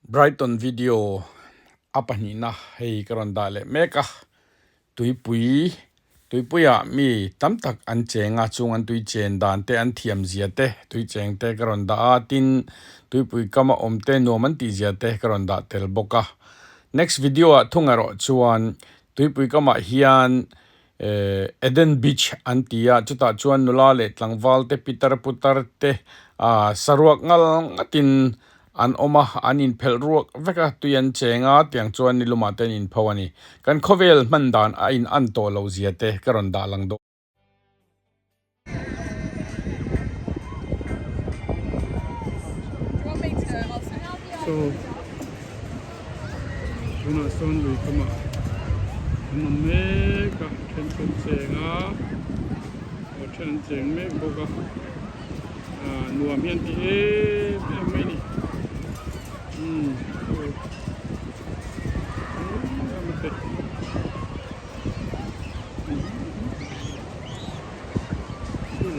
Brighton video a pahnihna hei ka rawn dah leh mek a, tuipui tuipuiah mi tam tak an cheng a, chung an tui chen dan te an thiam zia te tui cheng te ka rawn dah a, tin tuipui kama awm te nuam an tih zia te ka rawn dah tel bawk a. Next video ah thung erawh chuan tuipui kamah hian Eden Beach an ti a, chutah chuan nula leh tlangval te pitar putar te ah saruak ngal ngatin an awm a, an inphelh ruak vek a, tui an cheng a, tiang chuan ni lumah te an inpho a ni. Kan khawvel hman dan a in an tawh loh zia te ka rawn dah lang dawn. So tunah sawn lui kamah an awm mek a then chu an cheng a aw then an cheng mek bawk a ah nuam hi an ti em em mai a ni umm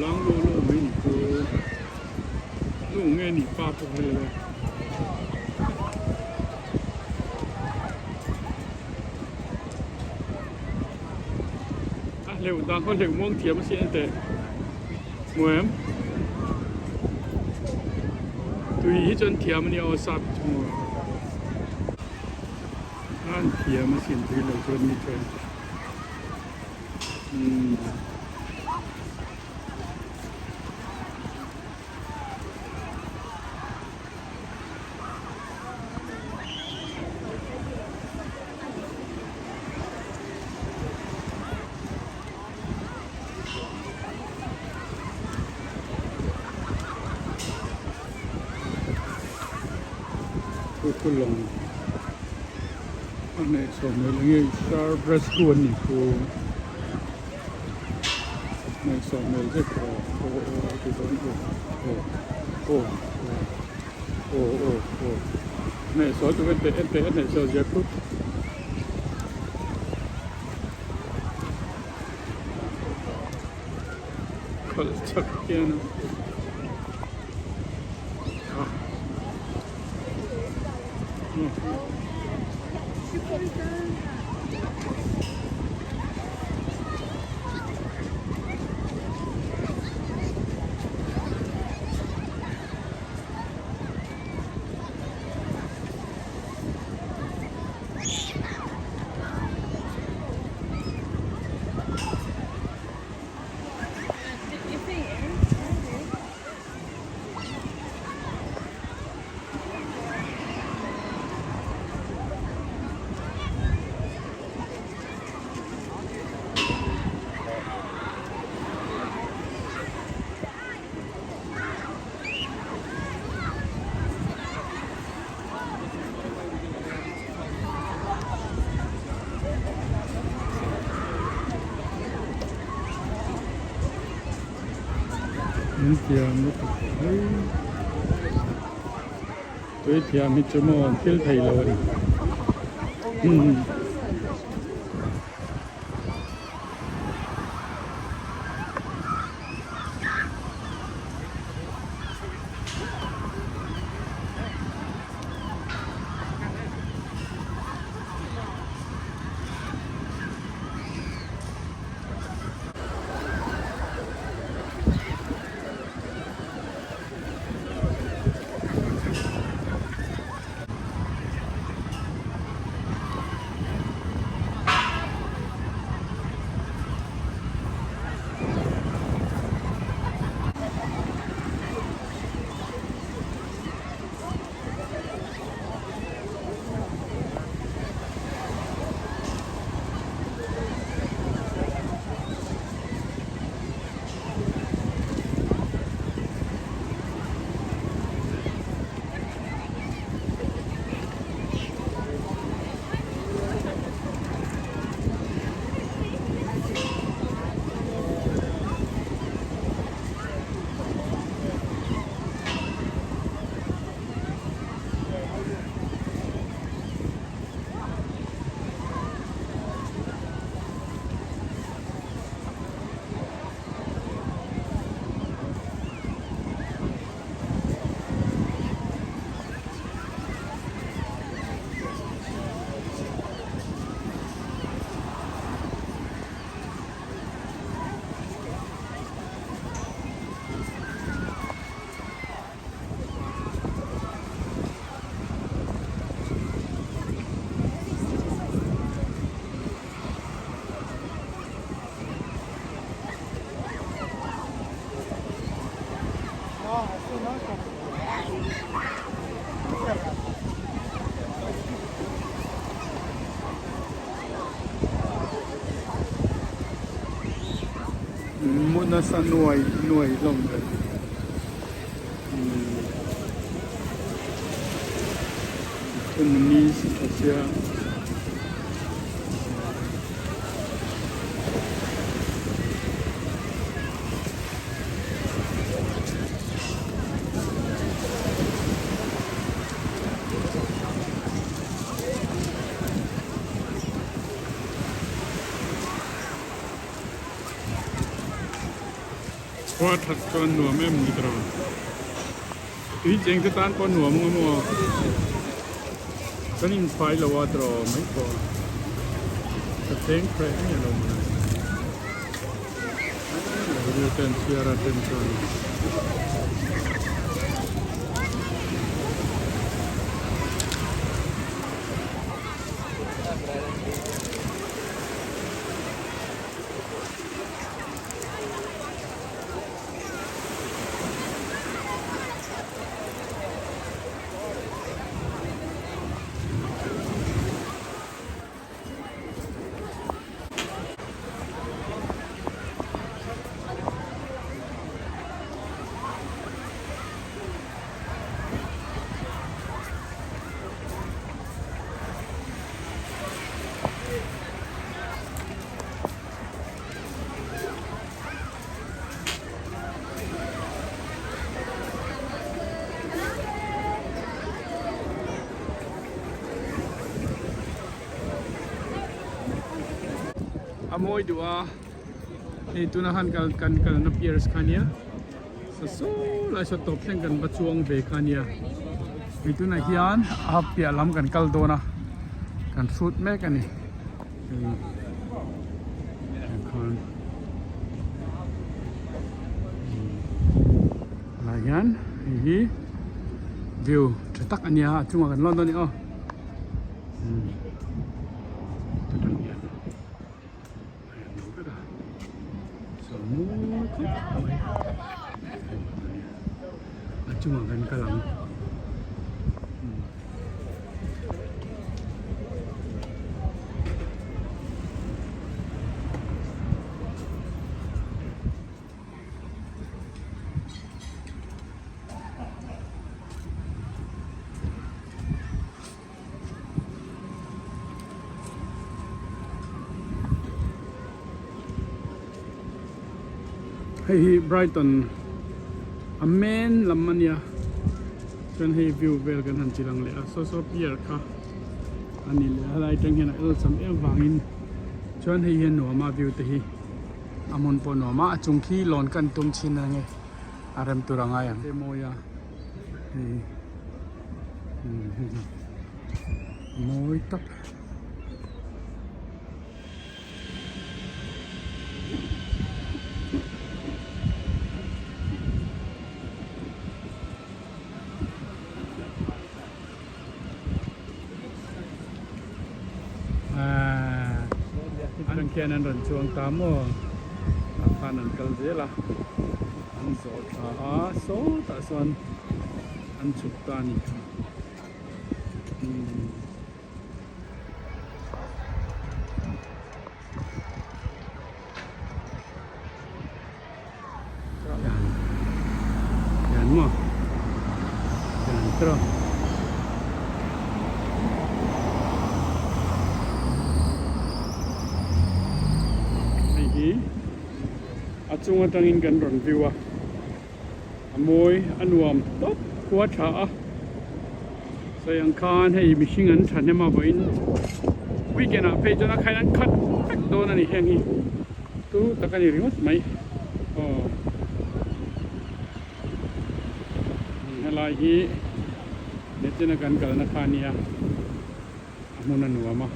Lang luh luh mai ni chu nu nge ni pa pawh hre lo e. A hleuh dan khaw hleuh muang thiam a sin a teh hmu em tui hi chuan thiam a nia aw sap hi chu maw an thiam a sin tui lo chuan ni chuan. Khu lawng a hnaih chho hmel eng nge sir rescue an nih chu hnaih hmel zet aw aw aw a ti dawn aw aw aw aw aw aw aw hnaih sawi tur en teh en teh a hnaih sawi zia khu. Khalh chak hian a An thiam lutuk mai. Tui thiam hi chu maw an thil thei lo a ni. nasa nuai nuai hlawm ve. Umm ni si tha sia. Khua that chuan nuam em ni tawh tui cheng te tan pawh nuam ang maw kan infai lo a tawh mai pawh ka cheng hreh miah lo mai video te an chhiar a then chuan. A mawi duh a hei tuna han kal kan kalna piers kha nia sa saw lai saw tawp thleng kan va chuang ve kha nia hei tunah hian a piah lam kan kal dawn a kan hrut mek a ni. Khan lai hian hei hi view tha tak a nia a chungah kan lawn dawn a ni aw chutah hian a en lo vek a saw mawi khawp mai a chungah kan kal ang. Hei hi Brighton a main lam a nia chuan hei view vel kan han chi lang leh a saw saw pier kha a ni leh a helai atang hian a el cham em vangin chuan hei hi a nuam a view te hi a hmun pawh a nuam a a chung khi lawn kan tum chhin ang e a rem tur a ngai ang te mawi a hei mawi tak. Atang khian an rawn chuang ta maw tah khan an kal zel a an zawh thla a sawtah sawn an chhuk ta a ni kha umm. Hian maw hian tawh hei hi a chung atangin kan rawn view a a mawi a nuam tawp khua tha a sawi ang khan hei mihring an thahnem avawhin weekend ah phei chuan a khain an khat vek dawn a ni heng hi tu tak a ni ringawt mai aw helai hi nichina kan kalna kha a nia a hmun a nuam a.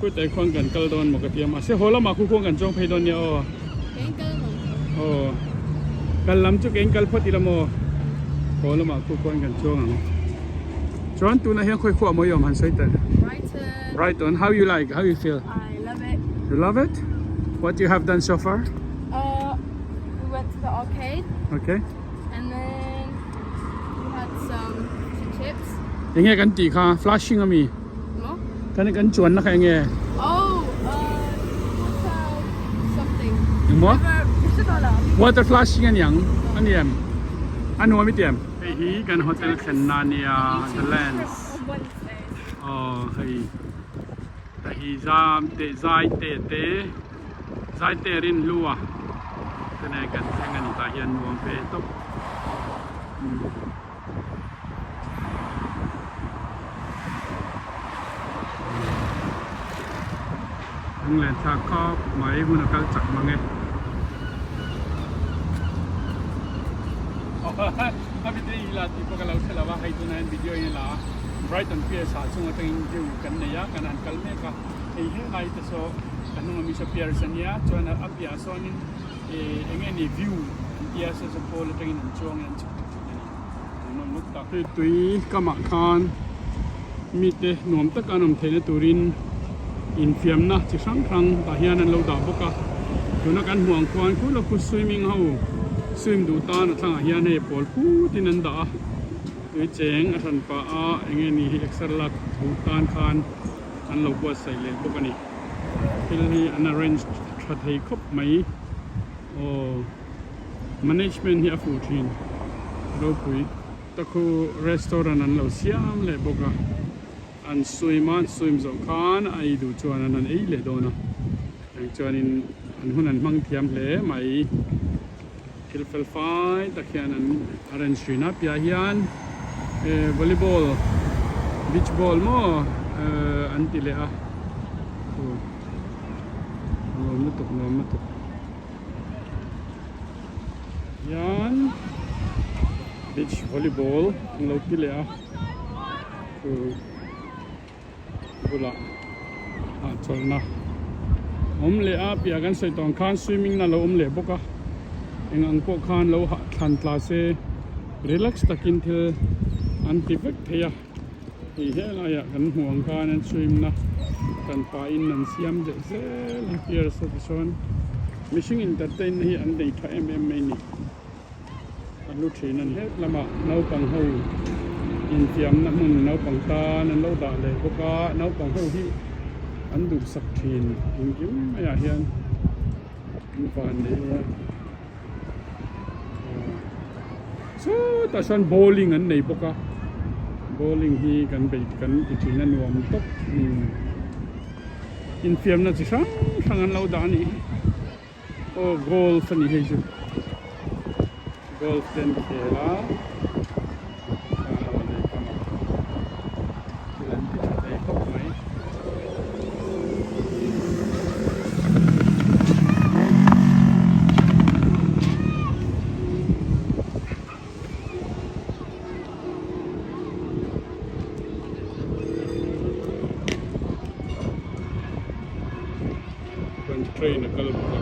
Kawtai khuan kan kal dawn maw ka ti a mahse haw lamah khu khuan kan chuang phei dawn nia aw. Keng kal maw? Aw. Kal lam chu keng kal phawt ila maw? Haw lamah khu khuan kan chuang ang. Chuan tunah hian khawi khuah maw i awm han sawi tel? Brighton. Brighton. How you like? How you feel? I love it. You love it? What you have done so far? Uh, we went to the arcade. Okay. And then we had some fish and chips. Enge kan tih kha? Flushing ami? Maw? Kan kan chuanna kha enge? Oh, uh, water something. Engmaw? River, Water flushing a niang a ni em? A nuam i ti em? Hei hi kan hotel thlenna a nia, The Lands. Aw hei ta hi zam te zai te te zai te rin hlu a te nen kan thleng a ni tah hian nuam ve tawp. Lunglen thlak khawp mai hun a kal chak mang e. A video i la tih pawh ka lo hre lo a, hei tunah hian video in a la a, Brighton Piers ah chung atangin view kan nei a, kan han kal mek a, hei helai te saw ka hnung ami saw Piers a nia, chuan a piahah sawnin eng nge ni view an tia saw saw pawl atangin an chuang in an chhuk thei thin a ni. Nuam lut tak. Hei tui kamah khan mite nuam taka an awm theihna turin infiamna chi hrang hrang tah hian an lo dah bawk a. Tuna kan hmuh ang khuan khula khu swimming ho swim duh tan a thlangah hian hei pawl phutin an dah a. Tui cheng a hran pah a eng nge ni hi exer lak duh tan khan an lo buatsaih leh bawk a ni. Thil hi an arrange tha thei khawp mai. Aw management hi a fuh thin ropui ta khu restaurant an lo siam leh bawk a an swim a an swim zawh khan a ei duh chuan an han ei leh dawn a heng chuanin an hun an hmang thiam hle mai thil fel fai tak hian an arrange thin a piah hian eh volleyball beach ball maw eh an ti leh a. Nuam lutuk nuam lutuk hian beach volleyball an lo ti leh a chu bulah hahchawlhna awm leh a piah kan sawi tawh ang khan swimming na lo awm leh bawk a eng ang pawh khan lo thlan tla se relax takin thil an ti vek thei a. Hei helaiah kan hmuh ang khan an swim na kan pahin an siam leh zel a piers te chuan mihring entertain na hi an nei tha em em mai a ni a hlu thin a ni het lamah naupang ho infiamna hmun naupang tan an lo dah leh bawk a naupang ho hi an duhsak thin engkim maiah hian an van nei a Chutah sawn bowling an nei bawk a bowling hi kan bei kan ti thin a nuam tawp infiamna chi hrang hrang an lo dah a nih hi aw golf a ni hei chu golf te an khel a thil an ti tha thei khawp mai. Chuan train a kal bawk a.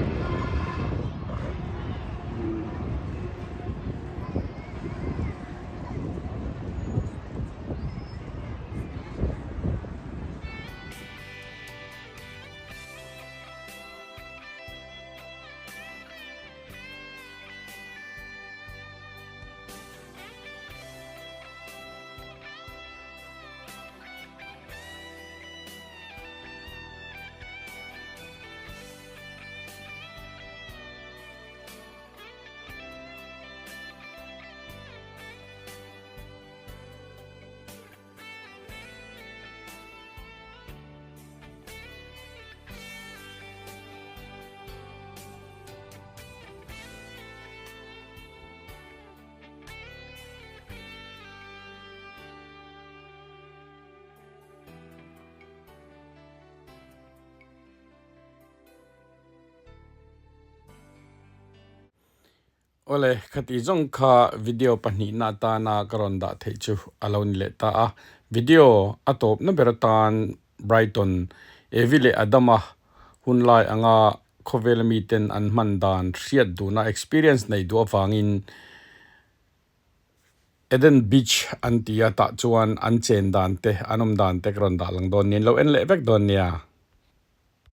Awle, khati zawng kha video pahnihna atana ka rawn dah theih chu a lo ni leh ta a. Video a tawpna ber atan Brighton, Evi leh Adama hunlai anga khawvela miten an hman dan hriat duhna experience nei duh avangin Eden Beach an ti a, tah chuan an chen dan te, an awm dan te ka rawn dah lang dawn nia, lo en leh vek dawn nia.